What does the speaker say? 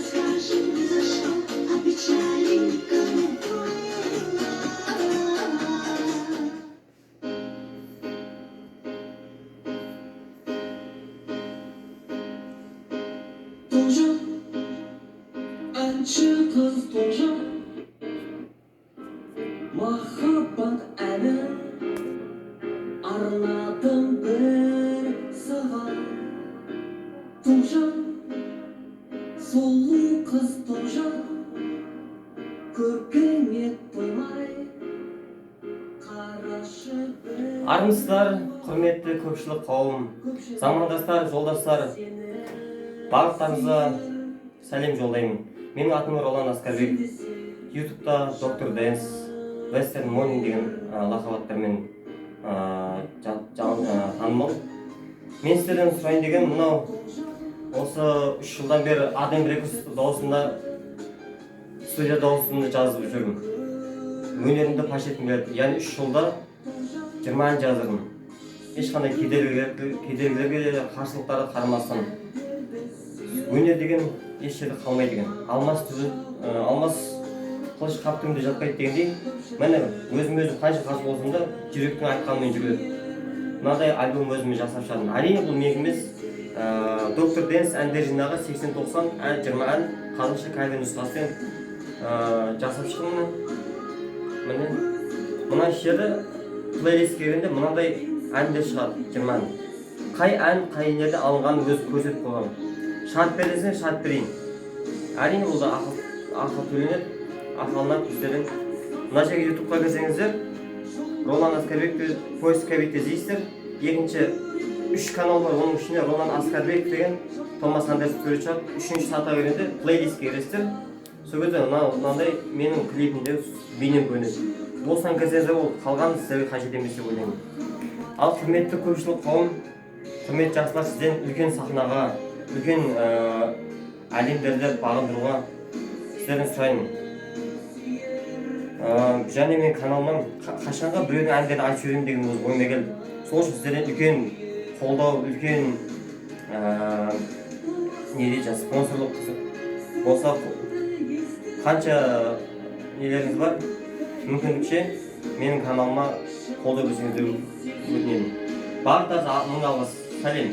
Скажи ни за что, а печали никому было. Тоғжан, әнші қыз Тоғжан, махаббат әнін арнадым бір саған. Тоғжан, сұлу қыз Тоғжан, көркіңе тоймай қарашы бір. Армысыздар, құрметті көпшілік қауым, замандастар, жолдастар, барлықтарыңызға сәлем жолдаймын. Менің атым Ролан Аскарбек. Ютубта Доктор Дэнс, Вестерн Монин деген лақап аттармен танымал. Мен сіздерден сұрайын деген, мынау осы 3 жылдан бері Адем Рекордс дауысында, студия дауысында жазып жүрмін. Өнерімді паш еткім келеді. Яғни 3 жылда 20 ән жаздырдым. Ешқандай кедергілерге, қарсылықтарға қарамастан, өнер деген еш жерде қалмайды екен. Алмас түбі, алмас қылыш қап түбінде жатпайды дегендей, міне, өзім өзім қанша қарсы болсам да, жүректің айтқанымен жүреді. Мынадай альбом өзіме жасап шығардым. Әрине, бұл менікі емес. Доктор Дэнс әндер жинағы, 80-90 ән, 20 ән, қазақша кавер нұсқасымен жасап шықтым. Міне, мына жерде плейлистке кіргенде мынандай әндер шығады, 20 ән. Қай ән қай жерде алынғанын өзі көрсетіп қойған. Шарт бер десең, шарт берейін. Әрине, бұл да ақы төленеді, ақы алынады біздерден. Мына жерге, Ютубқа кірсеңіздер, Ролан Аскарбек поисковикте іздейсіздер. Екінші үш канал бар, оның ішінде Ролан Аскарбек деген Томас Андерсон сурет шығады. Үшінші сатыға кіргенде плейлистке кіресіздер. Сол кезде мынандай менің клипімде бейнем көрінеді. Осыдан кірсеңіздер, ол қалған сіздерге қажет емес деп ойлаймын. Ал құрметті көпшілік қауым, құрметті жақсылар, сізден үлкен сахнаға, үлкен әлемдерді бағындыруға сіздерден сұраймын. Және мен каналымнан қашанға біреудің әндерін айтып жіберемін деген өз ойыма келді. Сол үшін сіздерден үлкен қолдау, үлкен не дейді, жаңағы спонсорлық болса, қанша нелеріңіз бар, мүмкіндікше менің каналыма қолдау берсеңіздер, өтінемін. Барлықтарыңызға мың алғыс, сәлем.